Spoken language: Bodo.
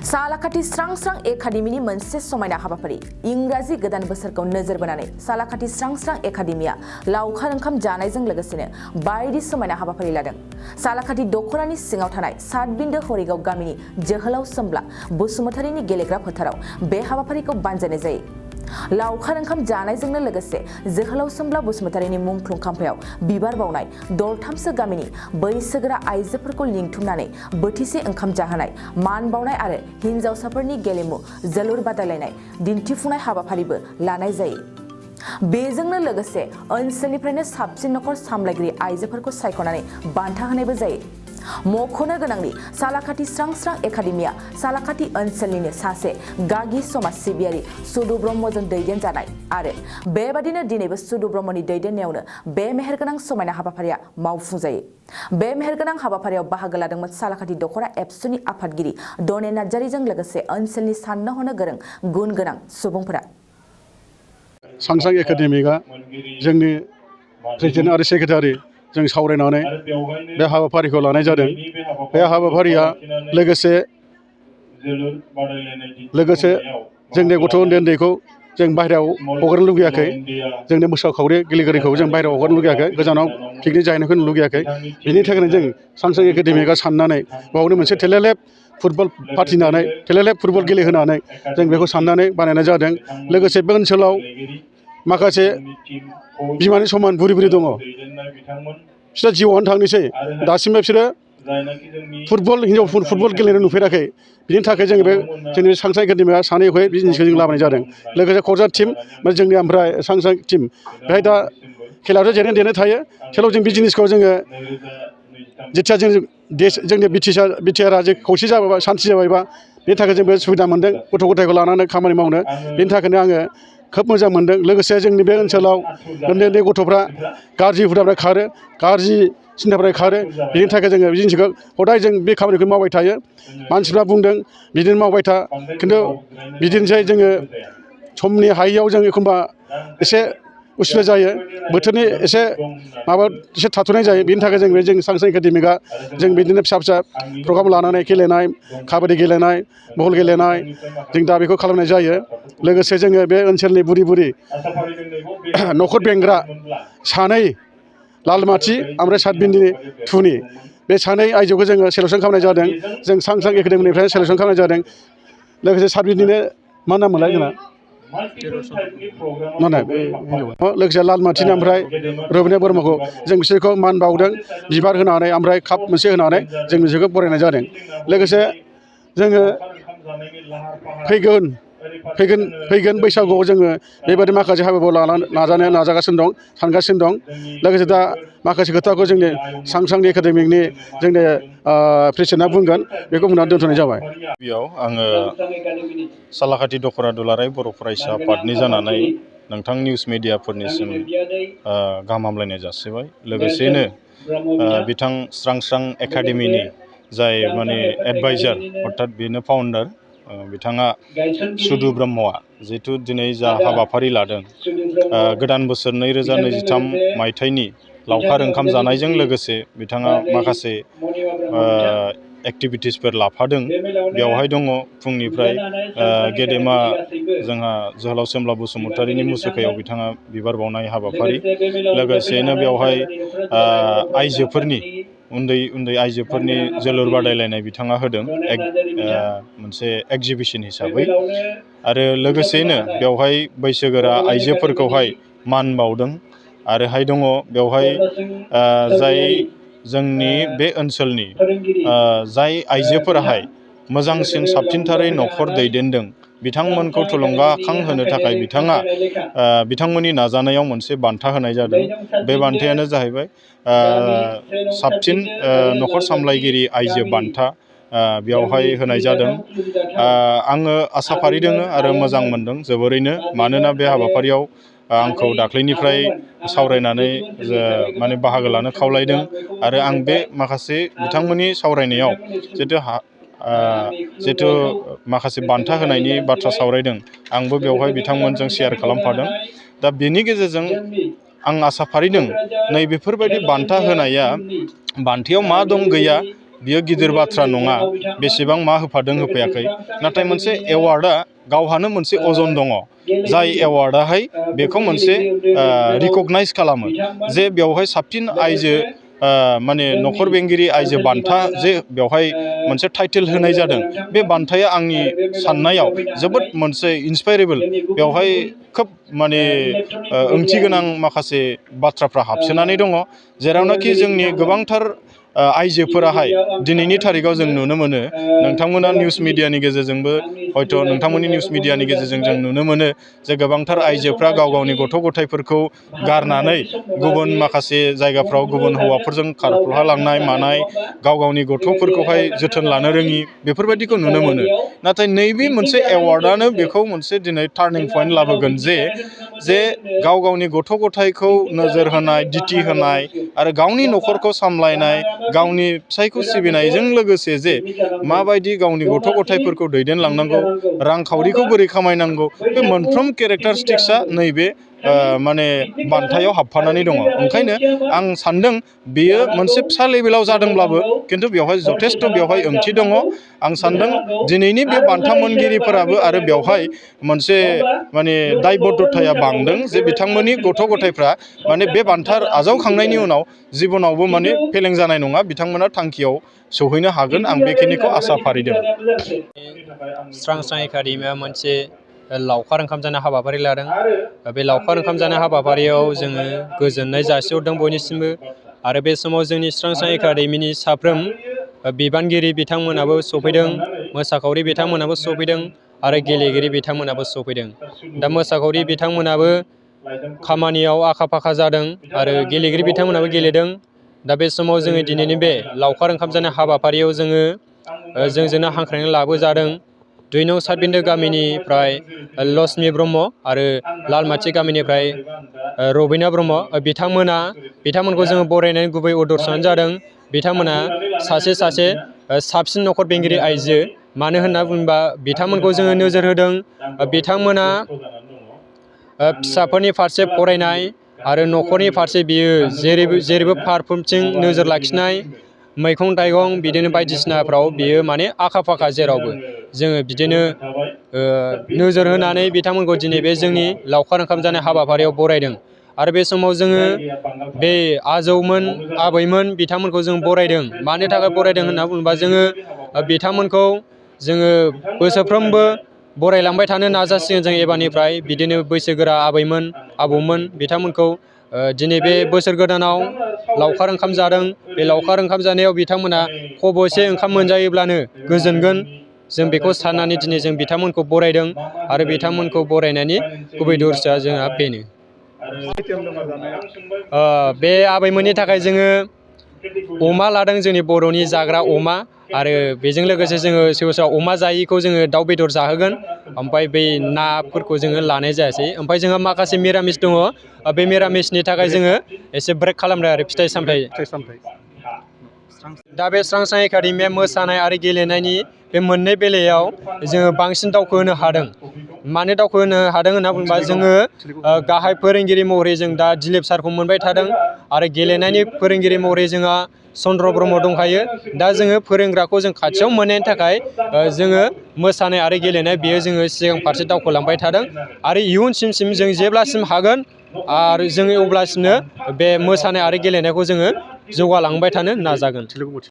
सालाकाथि स्रां स्रां एकाडेमिनि मोनसे समायना हाबाफारि इंराजि गोदान बोसोरखौ नोजोर बोनानै सालाकाथि स्रां स्रां एकाडेमिया लावखार ओंखाम जानायजों लोगोसेनो बायदि समायना हाबाफारि लादों। सालाकाथि दख'रानि सिङाव थानाय सातबिन्दो हरिगाव गामिनि जोहोलाव सोमब्ला बसुमतारीनि गेलेग्रा फोथाराव बे हाबाफारिखौ बानजायनाय जायो। लावखार ओंखाम जानायजोंनो लोगोसे जोहोलाव सोमब्ला बसुमतारीनि मुंख्लं खाम्फायाव बिबार बावनाय दरथामसो गामिनि बैसोगोरा आइजोफोरखौ लिंथुमनानै बोथिसे ओंखाम जाहोनाय, मान बावनाय आरो हिन्जावसाफोरनि गेलेमु जोलुर बादायलायनाय दिन्थिफुंनाय हाबाफारिबो लानाय जायो। बेजोंनो लोगोसे ओनसोलनिफ्रायनो साबसिन नखर सामलायगिरि आइजोफोरखौ सायख'नानै बान्था होनायबो जायो। मख'नो गोनांदि सालाकाथि स्रां स्रां एकाडेमिया सालाकाथि ओनसोलनिनो सासे गागि समाज सिबियारि सुदु ब्रह्मजों दैदेनजानाय आरो बेबादिनो दिनैबो सुदु ब्रह्मनि दैदेननायावनो बे मेहेरगोनां समायना हाबाफारिया मावफुंजायो। बे मेहेरगोनां हाबाफारियाव बाहागो लादोंमोन सालाकाथि दख'रा एबसुनि आफादगिरि दने नार्जारीजों लोगोसे ओनसोलनि साननो हनो गोरों गुन गोनां सुबुंफोरा। स्रां स्रां एकाडेमिकआ जोंनि प्रेसिडेन्ट आरो सेक्रेटारि जों सावरायनानै बे हाबाफारिखौ लानाय जादों। बे हाबाफारिया लोगोसे जोंनि गथ' उन्दै उन्दैखौ जों बाहेरायाव हगारनो लुगैयाखै। जोंनि मोसाखावरि गेलेगिरिखौ जों बाहेरायाव हगारनो लुगैयाखै, गोजानाव पिकनिक जाहैनायखौ नुनो लुगैयाखै। बिनि थाखायनो जों स्रां स्रां एकाडेमिकआ साननानै बावनो मोनसे थेलेलेब फुटबल फाथिनानै थेलेलेब फुटबल गेलेहोनानै जों बेखौ साननानै बानायनाय जादों। लोगोसे बे ओनसोलाव माखासे बिमानि समान बुरि बुरि दङ। बिसोर जिउआवनो थांनोसै, दासिमबो बिसोरो हिन्जावफोर फुटबल गेलेनो नुफेराखै। बिनि थाखाय जों बे जोंनि स्रां स्रां एकाडेमिया सानै हयै बे जिनिसखौ जों लाबोनाय जादों। लोगोसे क'क्राझार टिम जोंनि ओमफ्राय स्रां स्रां टिम बेहाय दा खेलायाथ' जेननाय देरनाय थायो। थेवब्लाबो जों बे जिनिसखौ जोङो जेथिया जोंनि बिटिआरआ जे खौसे जाबायबा सान्थि जाबायबा बेनि थाखाय जों बे सुबिदा मोनदों गथ' गथायखौ लानानै खामानि मावनो। बेनि थाखायनो आङो खोब मोजां मोनदों। लोगोसे जोंनि बे ओनसोलाव उन्दै उन्दै गथ'फ्रा गाज्रि हुदानिफ्राय खारो, गाज्रि सिन्थानिफ्राय खारो। बिनि थाखाय जोङो बे जिनिसखौ हदाय जों बे खामानिखौ मावबाय थायो। मानसिफ्रा बुंदों बिदिनो मावबाय था, खिन्थु बिदिनोसै जोङो समनि हायैयाव जों एखमबा एसे उसुबिदा जायो, बोथोरनि एसे थाथ'नाय जायो। बिनि थाखाय जों स्रां स्रां एकाडेमिकआ जों बिदिनो फिसा फिसा प्रग्राम लानानै गेलेनाय, काबादि गेलेनाय, बल गेलेनाय जों दा बेखौ खालामनाय जायो। लोगोसे जोङो बे ओनसोलनि बुरि बुरि न'खर बेंग्रा सानै लालमाथि ओमफ्राय सातबिन्दोनि थुनि बे सानै आइजोखौ जोङो सेलेकसन खालामनाय जादों। जों स्रां स्रां एकाडेमिनिफ्राय सेलेकसन खालामनाय जादों। लोगोसे सातबिन्दोनि मा नाम मोनलाय जोंना लोगोसे लालमाथिनि ओमफ्राय रबिना बोरमाखौ जों बिसोरखौ मान बावदों बिबार होनानै ओमफ्राय काप मोनसे होनानै जों बिसोरखौ बरायनाय जादों। लोगोसे जोङो फैगोन बैसागुआव जोङो बेबायदि माखासे हाबाफारिखौ लानो नाजागासिनो दं, सानगासिनो दं। लोगोसे दा माखासे खोथाखौ जोंनि स्रां स्रां एकाडेमिकनि जोंनि प्रेसिडेन्टआ बुंगोन, बेखौ बुंनानै दोनथ'नाय जाबाय। गिबियाव आङो सालाकाथि दख'रा दुलाराय बर' फरायसा आफादनि जानानै नोंथां निउस मिडियाफोरनिसिम गाहाम हामलायनाय जासिबाय। लोगोसेनो बिथां स्रां स्रां एकाडेमिनि जाय माने एडभाइजार अर्थात बेनो फाउन्डार बिथाङा सुदु ब्रह्मआ जिहेथु दिनै जा हाबाफारि लादों गोदान बोसोर 2023 मायथाइनि लावखार ओंखाम जानायजों लोगोसे बिथाङा माखासे एक्टिभिटिसफोर लाफादों। बेवहाय दङ फुंनिफ्राय गेदेमा जोंहा जोहोलाव सोमब्ला बसुमतारीनि मुसुखायाव बिथाङा बिबार बावनाय हाबाफारि, लोगोसेनो बेवहाय आइजोफोरनि उन्दै उन्दै आइजोफोरनि जोलुर बादायलायनाय बिथाङा होदों मोनसे एक्जिबिसन हिसाबै। आरो लोगोसेनो बेवहाय बैसोगोरा आइजोफोरखौहाय मान बावदों। आरोहाय दङ बेवहाय जाय जोंनि बे ओनसोलनि जाय आइजोफोराहाय मोजांसिन साबसिनथारै न'खर दैदेनदों बिथांमोनखौ थुलुंगाखां होनो थाखाय बिथाङा बिथांमोननि नाजानायाव मोनसे बान्था होनाय जादों। बे बान्थायानो जाहैबाय साबसिन न'खर सामलायगिरि आइजो बान्था बेवहाय होनाय जादों। आङो आसा फारिदों आरो मोजां मोनदों जोबोरैनो, मानोना बे हाबाफारियाव आंखौ दाख्लैनिफ्राय सावरायनानै माने बाहागो लानो खावलायदों। आरो आं बे माखासे बिथांमोननि सावरायनायाव जिहेथु माखासे बान्था होनायनि बाथ्रा सावरायदों, आंबो बेवहाय बिथांमोनजों शेयार खालामफादों। दा बेनि गेजेरजों आं आसा फारिदों नैबेफोरबायदि बान्था होनाया बान्थायाव मा दं गैया बियो गिदिर बाथ्रा नङा बेसेबां मा होफादों होफैयाखै, नाथाय मोनसे एवार्डआ गावहानो मोनसे अजन दङ। जाय एवार्डआहाय बेखौ मोनसे रिकगनाइज खालामो जे बेवहाय साबसिन आइजो माने न'खर बेंगिरि आइजो बान्था जे बेवहाय मोनसे टाइटेल होनाय जादों, बे बान्थाया आंनि साननायाव जोबोद मोनसे इन्सपायरेबल। बेवहाय खोब माने ओंथि गोनां माखासे बाथ्राफ्रा हाबसोनानै दङ, जेरावनाखि जोंनि गोबांथार आइजोफोराहाय दिनैनि थारिखाव जों नुनो मोनो, नोंथांमोना निउस मिडियानि गेजेरजोंबो हयथ' नोंथांमोननि निउस मिडियानि गेजेरजों जों नुनो मोनो जे गोबांथार आइजोफ्रा गाव गावनि गथ' गथायफोरखौ गारनानै गुबुन माखासे जायगाफ्राव गुबुन हौवाफोरजों खारफ्लालांनाय मानाय, गाव गावनि गथ'फोरखौहाय जोथोन लानो रोङि बेफोरबायदिखौ नुनो मोनो। नाथाय नैबे मोनसे एवार्डआनो बेखौ मोनसे दिनै टार्निं पइन्ट लाबोगोन जे गाव गावनि गथ' गथायखौ नोजोर होनाय, दिथि होनाय आरो गावनि न'खरखौ सामलायनाय, गावनि फिसायखौ सिबिनायजों लोगोसे जे माबायदि गावनि गथ' गथायफोरखौ दैदेनलांनांगौ, रांखावरिखौ बोरै खामायनांगौ, बे मोनफ्रोम केरेक्टारिस्टिक्सआ नैबे माने बान्थायाव हाबफानानै दङ। ओंखायनो आं सान्दों बेयो मोनसे फिसा लेभेलाव जादोंब्लाबो खिन्थु बेवहाय जथेस्थ' बेवहाय ओंथि दङ। आं सान्दों दिनैनि बे बान्था मोनगिरिफोराबो आरो बेवहाय मोनसे माने दायबद्धताया बांदों जे बिथांमोननि गथ' गथायफ्रा माने बे बान्था आजावखांनायनि उनाव जिबनावबो माने फेलें जानाय नङा, बिथांमोना थांखियाव सौहैनो हागोन, आं बेखिनिखौ आसा फारिदों। स्रां स्रां एकाडेमिया मोनसे लावखार ओंखाम जानाय हाबाफारि लादों। बे लावखार ओंखाम जानाय हाबाफारियाव जोङो गोजोननाय जासिहरदों बयनिसिमबो। आरो बे समाव जोंनि स्रां स्रां एकाडेमिनि साफ्रोम बिबानगिरि बिथांमोनाबो सफैदों, मोसाखावरि बिथांमोनाबो सफैदों आरो गेलेगिरि बिथांमोनाबो सफैदों। दा मोसाखावरि बिथांमोनाबो खामानियाव आखा फाखा जादों आरो गेलेगिरि बिथांमोनाबो गेलेदों। दा बे समाव जोङो दिनैनि बे लावखार ओंखाम जानाय हाबाफारियाव जोंजोंनो हांख्रायनाय लाबोजादों 2 नं सातबिन्दो गामिनिफ्राय लक्ष्मि ब्रह्म आरो लालमाथि गामिनिफ्राय रबिना ब्रह्म। बिथांमोनखौ जोङो बरायनायनि गुबै उद्देश्यआनो जादों बिथांमोना सासे साबसिन न'खर बेंगिरि आइजो। मानो होनना बुङोबा बिथांमोनखौ जोङो नोजोर होदों, बिथांमोना फिसाफोरनि फारसे फरायनाय आरो न'खरनि फारसे बियो जेरैबो फारफ्रोमथिं नोजोर लाखिनाय, मैगं थाइगं बिदिनो बायदिसिनाफ्राव बियो माने आखा फाखा जेरावबो। जोङो बिदिनो नोजोर होनानै बिथांमोनखौ दिनै बे जोंनि लावखार ओंखाम जानाय हाबाफारियाव बरायदों। आरो बे समाव जोङो बे आजौमोन आबैमोन बिथांमोनखौ जों बरायदों। मानो थाखाय बरायदों होनना बुङोबा जोङो बिथांमोनखौ जोङो बोसोरफ्रोमबो बरायलांबाय थानो नाजासिगोन जों एबारनिफ्राय। बिदिनो बैसोगोरा आबैमोन आबौमोन बिथांमोनखौ दिनै बे बोसोर गोदानाव लावखार ओंखाम जादों। बे लावखार ओंखाम जानायाव बिथांमोना खब'से ओंखाम मोनजायोब्लानो गोजोनगोन, जों बेखौ साननानै दिनै जों बिथांमोनखौ बरायदों। आरो बिथांमोनखौ बरायनायनि गुबै उद्देश्यआ जोंहा बेनो। बे आबैमोननि थाखाय जोङो अमा लादों, जोंनि बर'नि जाग्रा अमा। आरो बेजों लोगोसे जोङो सोरबा अमा जायिखौ जोङो दाउ बेदर जाहोगोन। ओमफ्राय बै नाफोरखौ जोङो लानाय जायासै। ओमफ्राय जोंहा माखासे मिरामिस दङ, बे मिरामिसनि थाखाय जोङो एसे ब्रेक खालामदों आरो फिथाइ सामथाइ। दा बे स्रां स्रां एकाडेमिया मोसानाय आरो गेलेनायनि बे मोननै बेलायाव जोङो बांसिन दावखोहोनो हादों। मानो दावखोहोनो हादों होनना बुङोबा जोङो गाहाय फोरोंगिरि महरै जों दा दिलिप सारखौ मोनबाय थादों आरो गेलेनायनि फोरोंगिरि महरै जोंहा चन्द्र ब्रह्म दंखायो। दा जोङो फोरोंग्राखौ जों खाथियाव मोननायनि थाखाय जोङो मोसानाय आरो गेलेनाय बेयो जोङो सिगां फारसे दावखोलांबाय थादों। आरो इयुनसिम जों जेब्लासिम हागोन आरो जोङो अब्लासिमनो बे मोसानाय आरो गेलेनायखौ जोङो जौगालांबाय थानो नाजागोन।